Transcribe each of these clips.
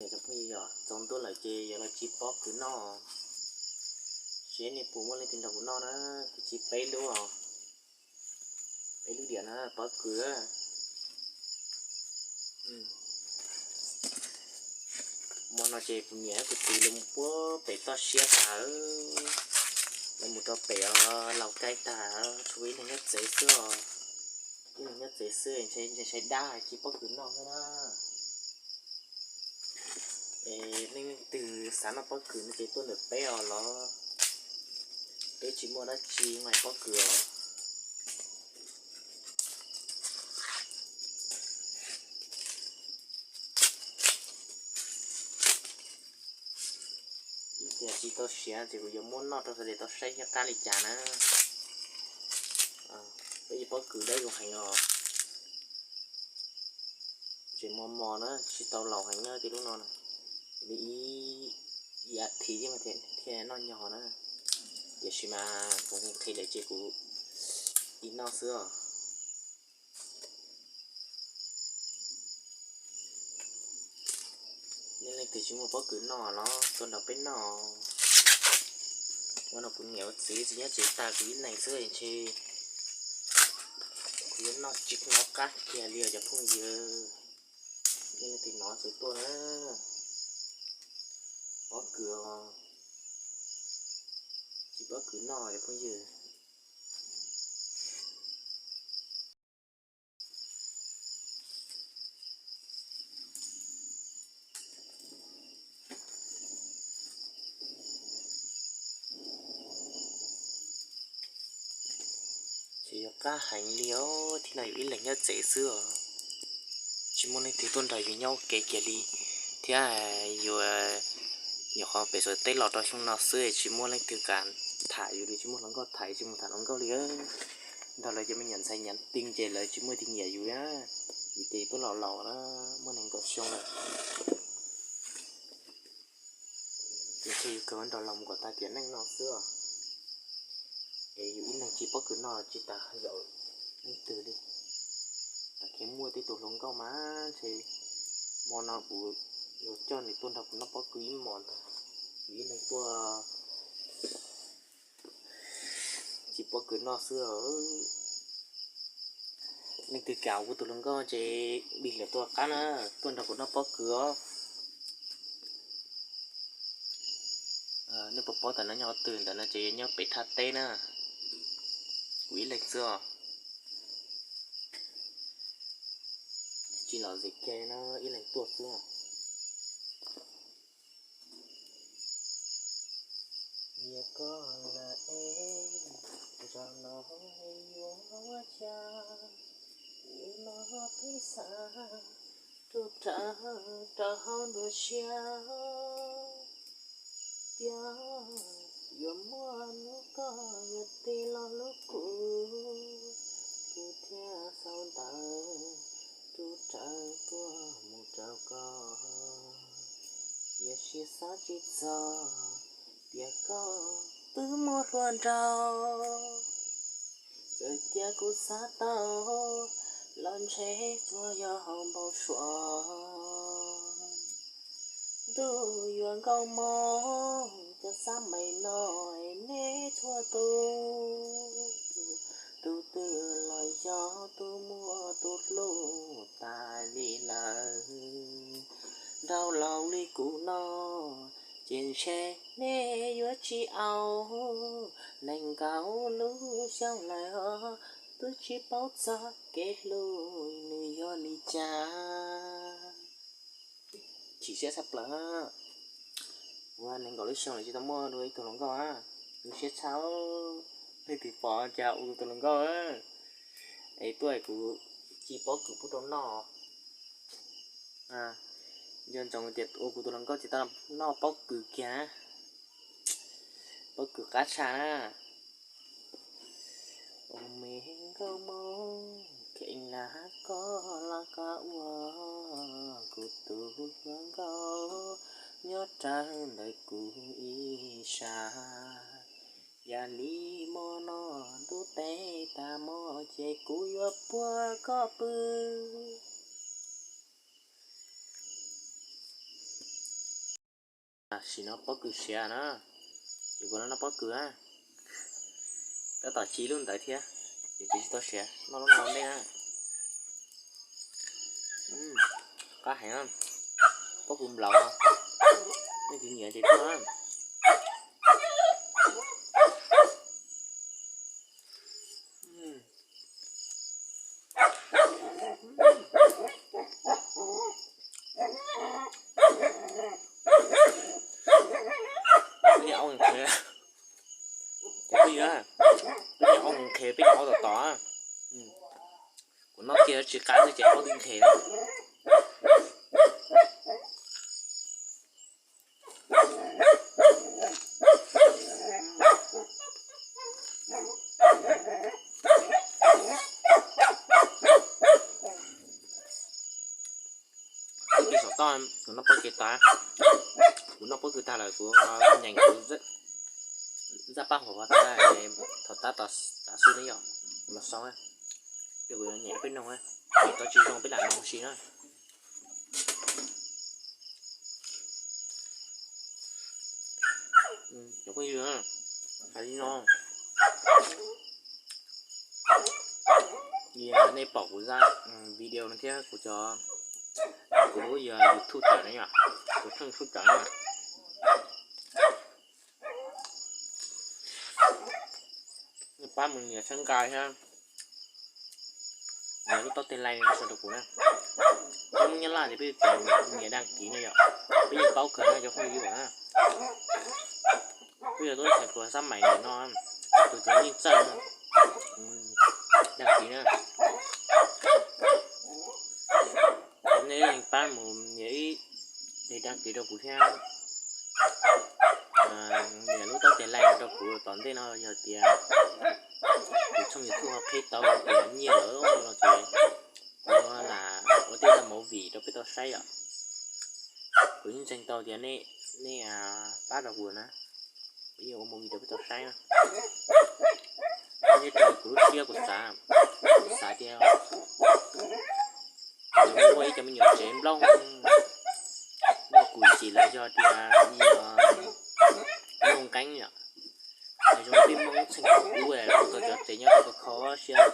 Cov phooj ywg, txog ntuj lawm ces yuav los tsiv pob kws noj, seb nej puas muaj leej twg nrog kuv noj na. Kuv tsiv peb lub os, peb lub diam na, pob kws. Hmo no ces kuv niam kuv txiv lawv mus puag pem toj siab tas, lawv mus rau pem Laus Kaij tas, tshuav ib leeg nyob tsev xwb os. Ib leeg nyob tsev xwb, ntshai dab tsiv pob kws noj xwb na. Es nej leej twg xav noj pob kws no ces tuaj ntawm peb os los, peb tsis muaj dab tsi, muaj pob kws os. Ib tias tsis tau siav ces kuv yuav muab noj rau sawv daws tau saib thiab qab li cas na. Peb ib pob kws dawb zoo heev os. Tseem mos mos na, tsis tau laus heev na, tej lub no na. Li ib, ib as thiv thiab thiaj noj nyog na. Tiam sis mas kuv qhia lawm ces kuv ib noj xwb os. Nej leej twg tsis muaj pob kws noj los tuaj nrog peb noj. Ua no kuv niam ua txiv tsis nyob tsev tas, kuv ib leeg xwb ntshe kuv yuav noj tsis hnov qab kiag li os cov phooj ywg. Nej leej twg hnov xwb tuaj na. Pob kws os, tsiv pob kws noj cov phooj ywg. Ces yog qab heev li os, thiab no yus ib leeg nyob tsev xwb os, tsis muaj leej twg tuaj nrog yus nyob ua ke kiag li, thiab yus nyuam qhuav pem Suav teb los rau xyoo no xwb tsis muaj leej twg kam tham yus li, tsis muaj hluas nkauj tham, tsis mus tham hluas nkauj li. Nrog lawv cov me nyuam ntxhais nyav tij ces lawv tsis muaj leej twg nyiam yus, vim tias yus twb laus laus na, muaj nees nkaum xyoo lawm. Ces ntshe yus kawg nrog los mus kom tag tiam neej no xwb os. Es yus ib leeg tsiv pob kws noj tsis tas zaum leej twg li. Kev muaj tej tus hluas nkauj mas ntshe hmo no kuv yuav coj nws tuaj nrog kuv noj pob kws ib hmos ntag. Yus ib leeg tuaj tsiv pob kws noj xwb os. Leej twg kam kuv tus hluas nkauj ces dig lawm tuaj qab na, tuaj nrog kuv noj pob kws os. Nej puas paub ntawm no nyob qhov twg? Ntawm no ces yog nyob pem thaj teb na. Kuv ib leeg xwb os. Tsis los zem ke na, ib leeg tuaj xwb. Yog koj lawm es, zaum no yuav ua cas, wb los peb xav rub rawv rau hauv nruab siab. Tias yuav muaj hnub koj yuav tig los hlub kuv, kuv thiaj xaus ntawv rub rawv tuaj mus rau koj. Tiam sis xav tsis txog tias koj twb muaj hluas nraug. Txawm tias kuv xav tau los ntshe tsuas yog hauv npau suav. Ntuj yuav nkauj Hmoob cov xab mais no es neb txhua tus, tus twg los yog tus muaj tus hlub tas li lawm. Nraug laus li kuv no ces ntshe neb yuav tsis au. Nees nkaum lub xyoo lawm os, twb tsis paub txog kev hlub nws yog li cas. Chim siab tshaj plaws. Ua nees nkaum lub xyoo lawm tsis tau muaj dua ib tug hluas nkauj. Zoo siab tshaj, leej twg pom cas ua kuv tus hluas nkauj. Es tuaj kuv ci pob kws pub rau noj. Nco ntsoov tias ua kuv tus hluas nkauj ces tau noj pob kws kiag, pob kws qab tshaj na. Ua me nkauj Hmoob kheev lam koj los koj ua kuv tus hluas nkauj nyob rawv ntawm kuv ib sab. Yam li hmo no ntuj teb tag hmo ces kuv yuav puag koj pw. Tam sim no pob kws siav na, ces kuv noj noj pob kws na. Tab tom ci lub ntawd thiab, ces tsis tau siav, noj lub no ua ntej na. Qab heev, pob kws nplaum, nej tiv nyiam ces tuaj na. Peb niag aub nqhis, cov phooj ywg, peb niag aub nqhis, peb niag aub tom tod. Kuv noj kiag tsis qab xwb ces aub twb nqhis. Ib saum toj kuv noj pob kws tas, kuv noj pob kws tag lawm kuv nyeem kuv zaj paj huam tag, thaum tab tom xub ne yom, kuv los sau, ces kuv yuav nyeem peb noog, nyeem tau tsis zoo peb lam noog ua si na. Cov phooj ywg, hais li no, nej pom kuv zaj video no thiab kuv cov, kuv lub YouTube tawm na yom, kuv tshooj YouTube tawm na. Nej pab mus nias txhawb nqa thiab nias lub taub teg like no rau kuv na. Peb Hmoob Nyab Laj ces peb yuav tsum nias đăng ký no yom, peb yeej paub kawg na cov phooj ywg na. Peb yuav tuaj txhais pluas xab mais nim no, tus twg yeej txawj đăng ký na. Nej pab mus nias ib teg đăng ký rau kuv thiab. Nias lub taub teg like rau kuv, tom ntej no yog tias kuv tshooj YouTube ho qhib tau tias nyiaj lawm no ces kuv lam ua tej zaj movie rau peb tau saib yom. Kuv yeej ntseeg tau tias nej pab rau kuv na, kuv yeej ua movie rau peb tau saib na. Nyob rau kuv lub siab kuv xav, kuv xav tias kuv ua ib cov me nyuam tsev nplooj, nplooj kum ntsis los yog tias nplooj nqeeb yom. Nws zoo li peb Hmoob txheej thaum ub ua tau cov tsev nyob rau kho kho siab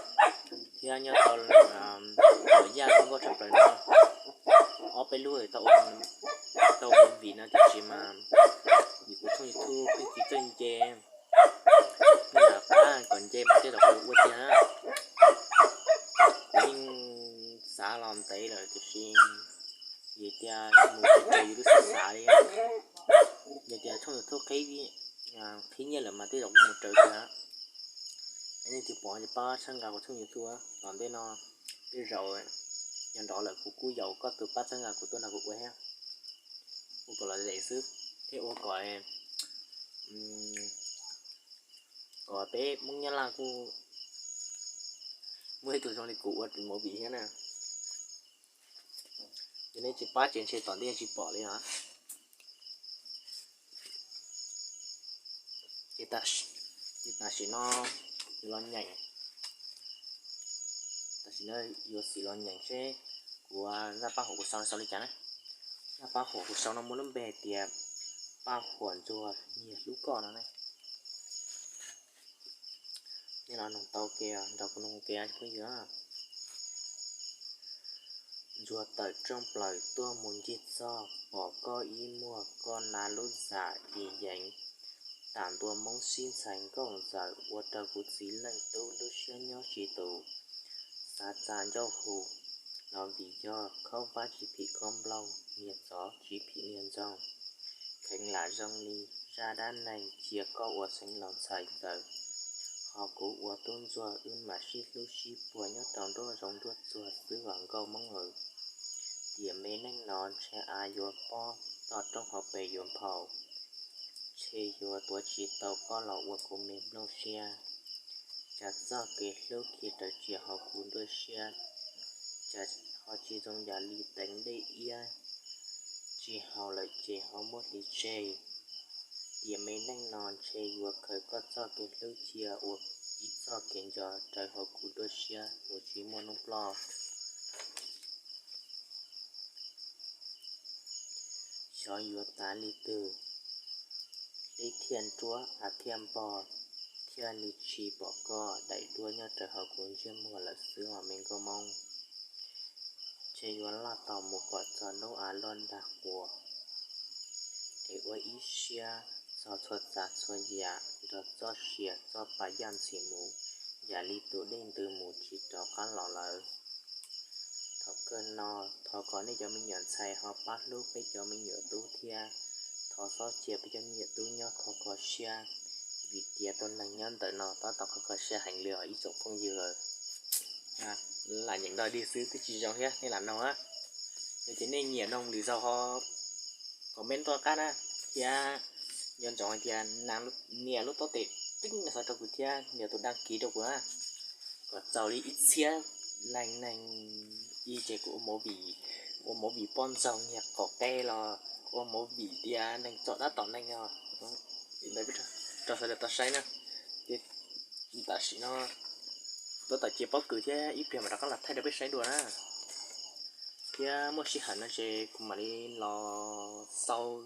thiab nyob tau luam yaj zoo nkauj tshaj plaws no. Ob peb lub tau ua movie no tiam sis mas vim kuv tshooj YouTube pheej tsis txawj nce, nej lam pab kom nce mas tej zaum kuv ua tiag na. Kuv yeej xav los ntev lawm tiam sis vim tias mus tsis raws yus lub siab xav li. Yog tias tshooj YouTube qhib, qhib nyiaj lawm mas tej zaum kuj mus raws tiag. Nej tus pom ces pab txhawb nqa kuv tshooj YouTube, tom ntej no tej zaum nyob nrov lawm kuv kuj yaum koj tus pab txhawb nqa kuv tuaj nrog kuv ua thiab. Ua kom lom zem xwb thiab ua kom, kom peb Hmoob Nyab Laj kuj muaj ib tug zoo li kuv ua movie thiab na. Yog nej tsis pab ces ntshe tom ntej tsis pom li os. Ces tam sim no yuav los nyeem, tam sim no yuav xav los nyeem seb kuv zaj paj huam kuv sau no sau li cas na. Zaj paj huam kuv sau no muaj lub npe hais tias paj huam ntsuag nyiag hlub koj no ne. Nej los noog tau ke, nrog kuv noog ke phooj ywg. Ntsuag tawm rooj plaws tuaj mus ncig txog, pom koj ib muag koj na lub zam ib yeev, tam ntua Hmoob sib ntxhais nkauj ntxawm ua rau kuv txiv leej tub lub siab nyob tsis tus. Xav txaj ncauj hu los vim yog khaub vab tsis phim khaub nplooj, niag tsov tsis phim niag ntxoog. Kheev lam zoo li zaj dab neeg cia koj ua xeev laus ntxhais ntxawm, ho kuv ua tub ntsuag wb mam sib hlub sib puag nyob rau nruab zoov nruab tsuag xwb vam nkauj Hmoob aw. Tiam me neej no ntshe av yuav pob, toj roob hauv pes yuav nphau, ntshe yuav tuav tsis tau koj los ua kuv me nplooj siab. Cas txoj kev hlub khi raws tsis haum kuv nruab siab, cas ho tsis zoo yam li teev dej iab, tsis haum lawm ces ho muab hliv tseg. Tiam me neej no ntshe yuav khaws koj txoj kev hlub cia ua ib txoj kev nco raws hauv kuv nruab siab mus tsis muaj hnub ploj. Cov yuav tav li twg, hleb thiaj nruab av thiaj npog, thiaj li tsis pom koj daim duab nyob rau hauv kuv ntsej muag lawm xwb os me nkauj Hmoob. Ntshe yuav loj tau mus kom txog hnub av luaj nrag quas, es ua ib siab txog txhua tsav txhua yam nrog txoj sia txoj pa yaj ntxhi mus, yam li tus dej ntws mus tsis rov qab los lawm. Thaum kawg no, thov kom nej cov me nyuam ntxhais ho pab hlub peb cov me nyuam tub thiab. Thov txhob cia peb cov me nyuam tub nyob khov kho siab, vim tias tus neeg nyob ntawm no tab tom khov kho siab heev li os ib tsoom phooj ywg. Lam nyeem ntau dig xwb twb tsis zoo thiab nej lam noog na. Yog tias nej nyiam noog lwm zaus ho comment tuaj qab na, thiab nco ntsoov hais tias nias lub taub tes tib xov rau kuv thiab nias tus đăng ký rau kuv na, kom txaus li ib txhiab leej neeg. Ib ces kuv ua movie, ua movie poj ntxoog niag qaum qeb los ua movie tias neeg txom tab tom neeg os. Ntawd rau sawv daws tau saib na. Ces tam sim no tab tom cia pob kws thiab ib pliag mam rov qab los thaij rau peb saib dua na. Thiab muaj sij hawm no ces kuv mam li los xaus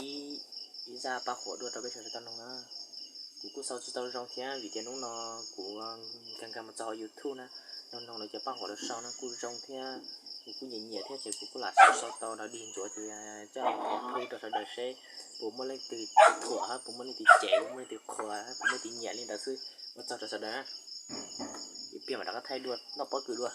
ib, ib zaj paj huam dua rau peb sawv daws tau noog na. Kuv kuj xaus tsis tau zoo thiab vim tias hnub no kuv nkag nkag mus txog hauv YouTube na, noog noog lawv cov paj huam lawv sau no kuj zoo thiab, kuv kuj nyiam nyiam thiab ces kuv kuj lam xaus xaus tau los dig ntsuav ces coj los qhia rau sawv daws seb puas muaj leej twg thuam, puas muaj leej twg cem, puas muaj leej twg qhuas, puas muaj leej twg nyiam li ntawd xwb. Ua tsaug rau sawv daws na. Ib pliag mam rov qab thaij dua, noj pob kws dua.